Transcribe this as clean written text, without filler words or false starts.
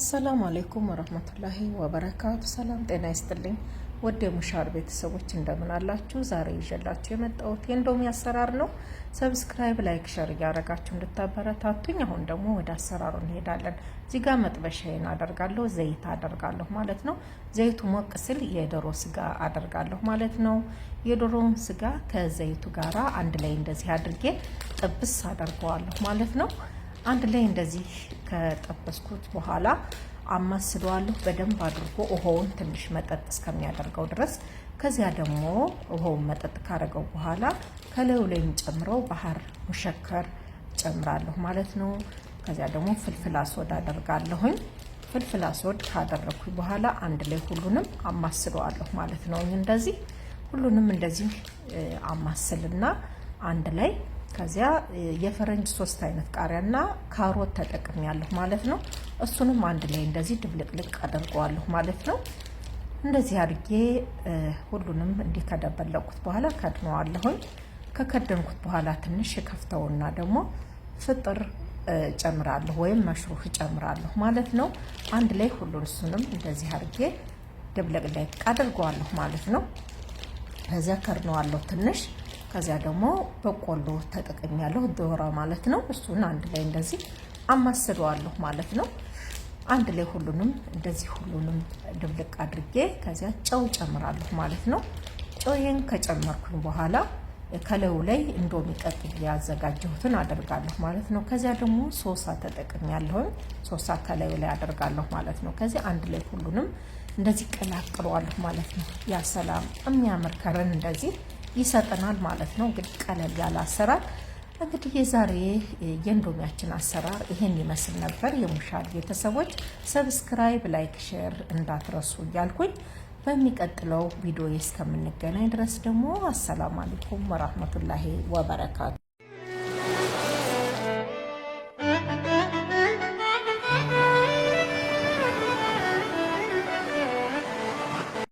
السلام عليكم ورحمة الله وبركاته። ሰላም ጤና ይስጥልኝ ውድ የሙሻር ቤተሰቦች እንደምን አላችሁ? ዛሬ ይዤላችሁ የመጣሁት የእንዶሚ አሰራር ነው። Subscribe፣ like፣ share እያደረጋችሁ እንድታበረታቱኝ። አሁን ደግሞ ወደ አሰራሩ እንሄዳለን። እዚህ ጋር መጥበሻዬን አደርጋለሁ፣ ዘይት አደርጋለሁ ማለት ነው። ዘይቱ ሞቅ ስል የዶሮ ስጋ አደርጋለሁ ማለት ነው። የዶሮውን ስጋ ከዘይቱ ጋራ አንድ ላይ እንደዚህ አድርጌ ጥብስ አደርገዋለሁ ማለት ነው። አንድ ላይ እንደዚህ ከጠበስኩት በኋላ አማስለዋለሁ በደንብ አድርጎ ውሃውን ትንሽ መጠጥ እስከሚያደርገው ድረስ። ከዚያ ደግሞ ውሃውን መጠጥ ካደረገው በኋላ ከላዩ ላይ ጨምረው بهار مشكل ጨምራለሁ ማለት ነው። ከዚያ ደግሞ فلفل أسود አደርጋለሁኝ። فلفل أسود ካደረግኩኝ በኋላ አንድ ላይ ሁሉንም አማስለዋለሁ ማለት ነው። እንደዚህ ሁሉንም እንደዚህ አማስልና አንድ ላይ ከዚያ የፈረንጅ ሶስት አይነት ቃሪያና ካሮት ተጠቅሜያለሁ ማለት ነው። እሱንም አንድ ላይ እንደዚህ ድብልቅልቅ አደርገዋለሁ ማለት ነው። እንደዚህ አድርጌ ሁሉንም እንዲህ ከደበለቁት በኋላ ከድነዋለሁኝ። ከከደንኩት በኋላ ትንሽ ከፍተውና ደግሞ ፍጥር ጨምራለሁ ወይም መሽሩህ ጨምራለሁ ማለት ነው። አንድ ላይ ሁሉን እሱንም እንደዚህ አድርጌ ድብልቅልቅ አድርገዋለሁ ማለት ነው። ከዚያ ከድነዋለሁ ትንሽ። ከዚያ ደግሞ በቆሎ ተጠቅሜያለሁ ዶራ ማለት ነው። እሱን አንድ ላይ እንደዚህ አማስለዋለሁ ማለት ነው። አንድ ላይ ሁሉንም እንደዚህ ሁሉንም ድብልቅ አድርጌ ከዚያ ጨው ጨምራለሁ ማለት ነው። ጨውዬን ከጨመርኩኝ በኋላ ከላዩ ላይ እንዶሚ ቀቅዬ ያዘጋጀሁትን አደርጋለሁ ማለት ነው። ከዚያ ደግሞ ሶሳ ተጠቅሜያለሁኝ፣ ሶሳ ከላዩ ላይ አደርጋለሁ ማለት ነው። ከዚያ አንድ ላይ ሁሉንም እንደዚህ ቀላቅለዋለሁ ማለት ነው። ያ ሰላም የሚያምር ከረን እንደዚህ ይሰጠናል ማለት ነው። እንግዲህ ቀለል ያለ አሰራር፣ እንግዲህ የዛሬ የእንዶሚያችን አሰራር ይሄን ይመስል ነበር። የሙሻል ቤተሰቦች subscribe፣ like፣ share እንዳትረሱ እያልኩኝ በሚቀጥለው ቪዲዮ እስከምንገናኝ ድረስ ደግሞ السلام عليكم ورحمة الله وبركاته።